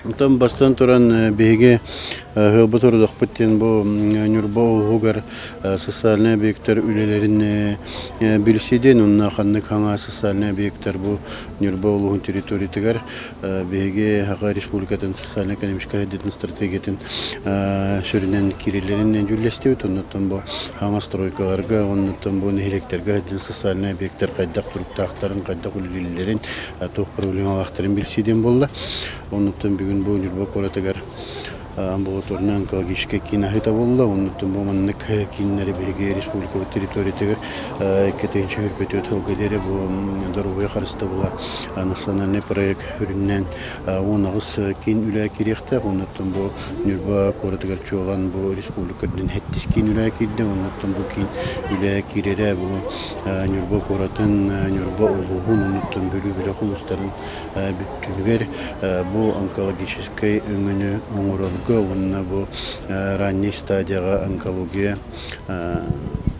Онтон бастан туран биһиги ыалбыт ордохпут диэн бу Ньурба улууһугар социальнай объектар үлэлэрин билсидин онно ханнык хаҥа социальнай объектар бу Ньурба улууһун территориятыгар биһиги Саха Республикатын социально-экономическай сайдыытын стратегиятын сүрүнэн киирэлэрин дьүүллэстибит. Оннуттан бу хаҥа стройкаларга, оннуттан бу нэһилиэктэргэ социальнай объектар хайдах туруктаахтарын, хайдах үлэлииллэрин, туох проблемалаахтарын билсии диэн буолла. Оннуттан бүгүн бу Ньурба куоратыгар амбулаторнай онкологическай киин аһыыта буолла. Оннуттан бу маннык кииннэри биһиги республикабыт территориятыгар 244 сылга диэри бу доруобуйа харыстабыла национальный проект үрүннэн 18 киин үлэ киириэхтээх. Оннуттан бу Ньурба куоратыгар чуолан бу республика үрдүн 7 киин үлэ киирдэ. Оннуттан бу киин үлэ киирэрэ бу Ньурба куоратын, Ньурба улууһун, оннуттан Бүлүү бөлөх улуустарын бүттүүнүгэр бу онкологическай өҥөнү оҥорорго уонна бу ранней стадияҕа онкология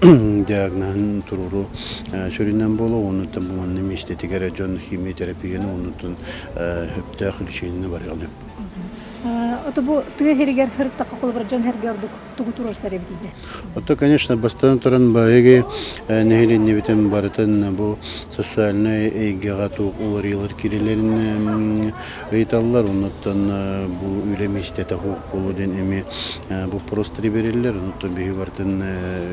диагноһын туруоруу сүрүннэн буолуо. Оннуттан бу манна миэстэтигэр дьон химиотерапияны оннуттан сөптөөх лечениены барыаҕын сөп. Ото бу тыа сиригэр сырыттахха холобура дьон сэргэ ордук тугу туруорсар эбитий? Ото, конечно, бастатан туран биһиги нэһилиэнньэбитин барытын бу социальнай эйгэҕэ туох уларыйыылар киирэллэрин ыйыталлар. Оннуттан бу үлэ миэстэтэ суох буолуо диэн эмиэ боппуруостары биэрэллэр. Оннуттан биһиги барытын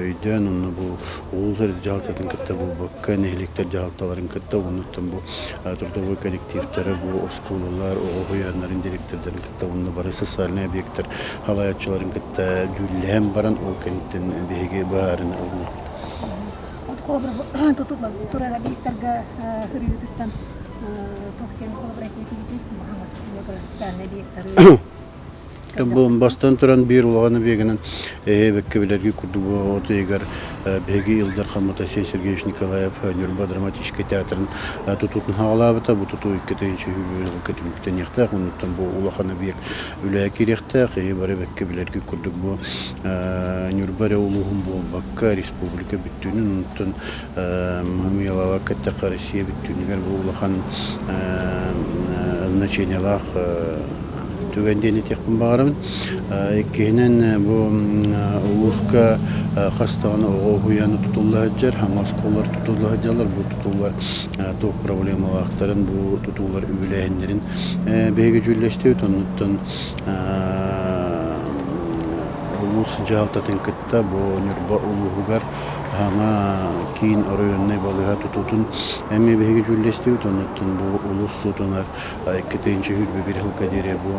өйдөөн, онно бу улуус дьаһалтатын кытта буолбакка, нэһилиэктэр дьаһалталарын кытта, оннуттан бу трудовой коллективтары, бу оскуолалар, оҕо уһуйааннарын директордарын кытта уонна бары социальнай объектар халаайаччыларын кытта дьүүллэһэн баран, ол кэнниттэн биһиги быһаарыны ылыныахпыт. Холобур, тутулла турар объектарга ырыытыттан туох диэн холобур этиэтигитий? Социальный объектары. Бу бастан туран биир улахан объегынан эһэ билэрги курдук от ыйыгар биһиги Ил Дархаммыт Алексей Сергеевич Николаев Ньурба драматическай театрын тутуутун хаҕалаабыта. Бу тутуу 2 сылга түмүктэниэхтээх. Оннуттан бу улахан объект үлэҕэ киириэхтээх. Эһи бары бэккэ билэрги курдук бу Ньурба эрэ улууһун буолбакка республика бүттүүнүн, онтон Мыялава эттэххэ Россия бүттүүнүгэр бу улахан значениелаах түгэн диэн этиэхпин баҕарабын. Иккиһинэн бу улууска хас даҕаны оҕо уһуйаана тутулла сылдьар, саҥа оскуолалар тутулла сылдьаллар. Бу тутуулар туох проблемалаахтарын, бу тутуулар үбүлээһиннэрин биһиги дьүүллэстибит. Оннуттан улуус дьаһалтатын кытта бу Ньурба улууһугар саҥа киин оройуоннай балыыһа тутуутун эмиэ биһиги дьүүллэстибит. Оннуттан бу улуус суутунар 2 21 сылга диэри бу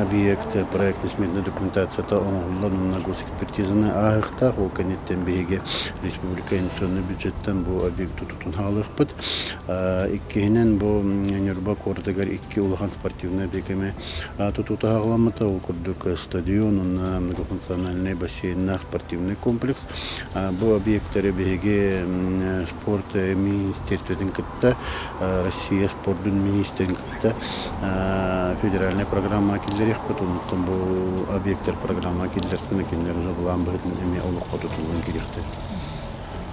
объект проектно-сметной документацията оҥоһуллан уонна госэкспертизаны ааһыахтаах. Ол кэнниттэн биһиги республика инвестиционнай бюджеттан бу объект тутуутун хаалыахпыт. Иккиһинэн бу Ньурба куоратыгар икки улахан спортивнай объект эмэ тутуута хаҕаламмыта. Ол курдук стадион уонна многофункциональнай бассейннаах спортивный комплекс. Бу объектары биһиги спорт министерствотын кытта Россия спордун министрин кытта федеральнай программа киллэриэхпит. Онтон бу объектар программа киллэртэн кинилэр уже былаан быһыытынан эмиэ олоххо тутуллан киириэхтэрэ.